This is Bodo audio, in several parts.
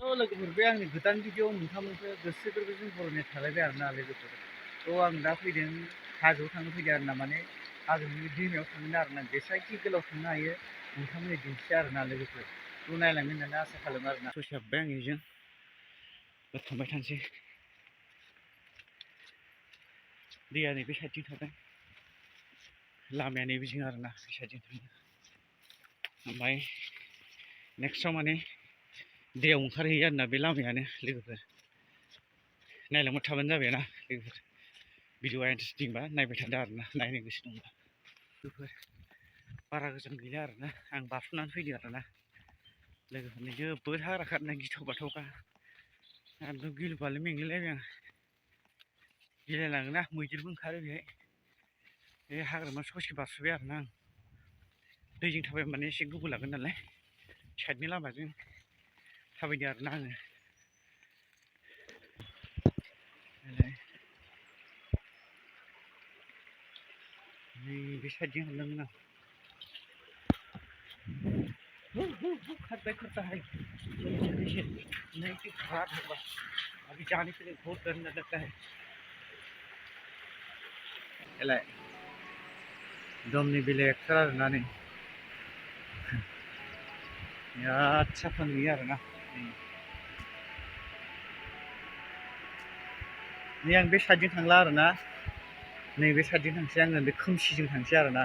लोगोफोर बे आंनि गोदान भिडिअ नोंथांमोनखौ गोसो गोरबोजों बरायनाय थालायबाय आरोना लोगोफोर। आं दा फैदों हाजोआव थांनो फैदों आरोना, माने हाजोनि दैमायाव थांनो आरोना, बेसेबांखि गोलाव थांनो हायो नोंथांमोननो दिन्थियो आरोना लोगोफोर। नायलांगोन होननानै आसा खालामो आरोना। ससे हाबबाय आं बेजों थांबाय थानोसै। दैया नैबे साइडथिं थाबाय, लामाया नैबेजों आरोना, बे साइडथिं थाङो। ओमफ्राय नेक्स्टआव माने दैयाव ओंखारहैयो आरोना, बे लामायानो लोगोफोर। नायलांबाय थाबानो जाबायना लोगोफोर। भिडिअआ इन्टारेस्टिंबा नायबाय थादो आरोना, नायनो गोसो दंबा लोगोफोर। बारा गोजान गैला आरोना, आं बारस'नानै फैदों आरोना लोगोफोरनि। जोबोद हाग्रा खारना गिथाव बाथावखा, एकदम गिलु बालु मेंलायलायबाय आं। गिलायलाङोना, मैदेरबो ओंखारो बेहाय। बे हाग्रामा ससे बारस'बाय आरोना आं। दैजों थाबायबा माने एसे गोबाव लागोन नालाय, साइडनि लामाजों थाबायदों आरोना आङो। नैबे साइडजों हाबलांगोन आं। खारबाय खारबाय नहीं कि खराब होगा, अभी जाने के लिए बहुत डर लगता है। दमनि बेलेगथार आरोना नै, बिराद साफा नुयो आरोना। नै आं बे साइडजों थांला आरोना, नैबे साइडजों थांसै आङो, बे खोमसिजों थांसै आरोना,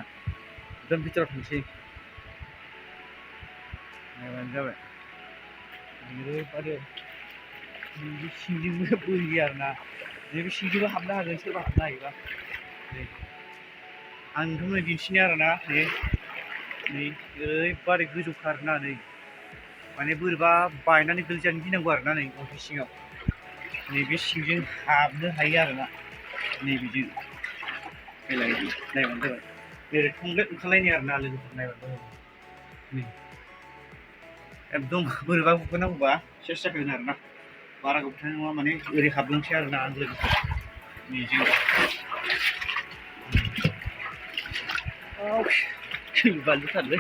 एकदम भितराव थांसै। नायबानो जाबाय। ओरैबादि नैबे सिंजोंबो बोहैयो आरोना, नैबे सिंजोंबो हाबनो हागोन सोरबा हाबनो हायोबा। आं नोंथांमोननो दिन्थिनो आरोना, नै ओरैबादि गोजौखा आरोना, नै माने बोरैबा बायनानै गोलैजानो गिनांगौ आरोना, नै अन्थाइ सिङाव। नैबे सिंजों हाबनो हायो आरोना, नैबेजों। नायबानो जाबाय, ओरै थंब्लेट ओंखारलायनाय आरोना लोगोफोर, नायबानो जाबाय। नै एकदम बोरैबा गुगानांगौबा सेस जाखागोन आरोना, बारा गोबाव थानाय नङा, माने ओरै हाबलांसै आरोना आं लोगोफोर। नैजों गिलु बालुथारलै।